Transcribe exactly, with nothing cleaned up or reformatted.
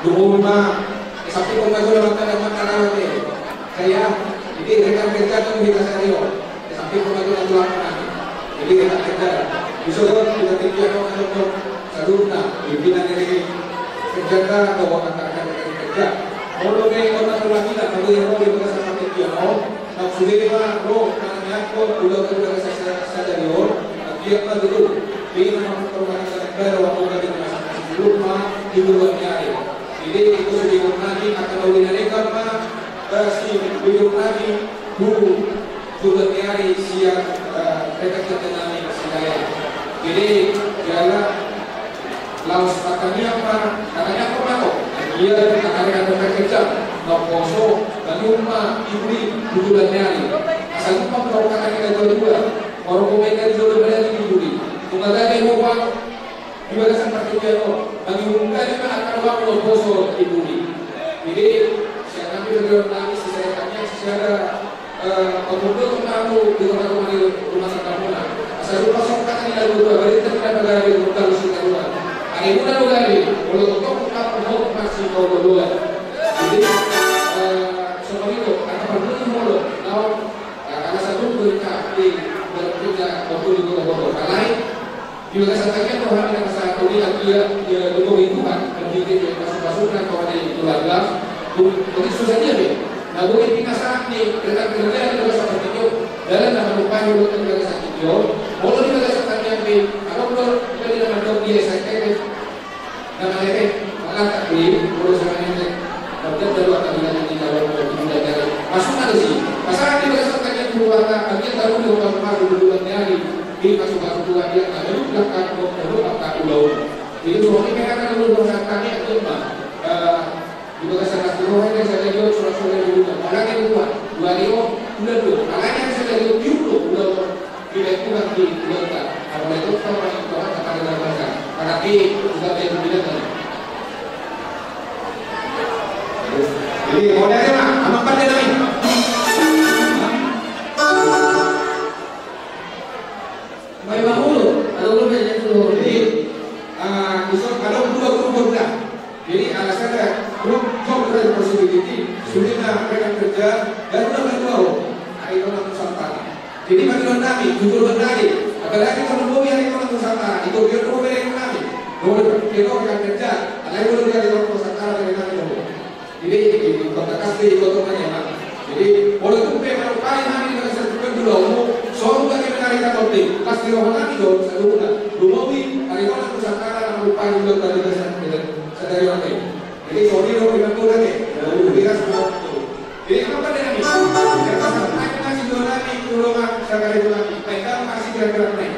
Lumobi ma, eh, sampe kau maju dalam kada mata dalam, eh. Saya, jadi rekan kerja tu kita sehari, oh. Eh, sampe kau maju dalam tulang, nah. Jadi rekan kerja. Bisa kau, kita tinggi, ano, ano, ano. Saluhutna, pimpinan dari kerja, kau akan rekan kerja. Molo be, kau tak lagi, tak tahu yang mau di bagasan kerja, oh. Maksudna ma ro manang ni angkon ulaon tu bagasan sadari on, anggiat ma tutu, di na mambuat rumah tangga, baru aku tadi masa masih belum ma di luar ni ari. Jadi, itu sudah nanti akan tahu di nanti kan ma, eh, si belum nanti dulu juga ni ari siap, eh, mereka kita nanti masih daya. Jadi, ialah laos hatamian ma, hatamian ma tu angka na markejam, na poso, na nunga, i buri, di bulan ni ari. Asa nunga molo hatamian na dua-dua, molo pemain dari jolo balik di buri. Nunga gabe roha, di bagasan partingkian on, mangihut hami ma angka roha na poso i buri. Jadi, sian hami, bagi hami, sisada hatamian, sisada Eh, pemukul pengamu di kota rumah di rumah tangga muna. Asa lupa songkak ni lagu dua balik dan kita negara di rumah tangga si kedua. Ada muna dua kali, kalau untuk kita pemukul masih kau dua. Jadi, eh, semua itu, karena perlu mulu, tahu, eh, karena satu berita di berita waktu di kota kota lain, di bagasan hatamian roha ni na pasahathon i, ia, ia, lumobi Tuhan, berpikir di pasu-pasu na kawan di keluarga, bu-, bagi susah dia be. Na boi pinasahat ni rekan kerja di bagasan hatamian, dalan na manumpahi ulaon di bagasan hatamian, molo di bagasan hatamian be, adong do, jadi na mandok dia, saya kira, na malebe, mangkatai, molo sama nete, na udah dalu akan bilang di dalam, di dalam, masuk ada sih, pasahat di bagasan hatamian keluarga, bagian dalam di rumah rumah dulu dulu ni hari, di masuk masuk dua dia, ada juga kan, mau perlu apa ulaon. Jadi, suami mereka kan dulu rumah tangga ni, itu mah, eh, di bagasan hatamian roha ni, saya lihat surat-surat dulu, apalagi dua, dua dia, udah dua, apalagi yang saya lihat, dulu, udah, di baik Tuhan, di keluarga, apalagi itu, apa yang Tuhan, apa yang Tuhan, karena di, juga dia bilang, jadi, mau dari mana? Apa pada dari? Baik, Pak Guru, kalau lu belajar dulu. Jadi, ah, bisa, kalau dua grup berbeda. Jadi, alasanna grup job responsibility, sulit na rekan kerja, dan udah berdua, oh. Nah, itu namanya Nusantara. Jadi, bagi nami, jujur benar, apalagi kalau mau yang itu Nusantara, itu dia mau beri nami. Mau dia rekan kerja, ada yang mau dia Nusantara, dari nami, oh. Jadi, di kota Kasri, kota Manyama. Jadi, molo tung pe manumpahi hami di bagasan hatamian dulu, so, bagaimana kita topi, pasti roha nami do, saluhutna. Lumobi, ari roha Nusantara, manumpahi dulu, bagasan, sadari on. Jadi, sorry, lo, dengan bola, nih. Jadi, apa dengan ini? Kita sampai, kita si Dona, nih, dulu, Mak, sadari on, nih. Baik, kita masih kira-kira, nih.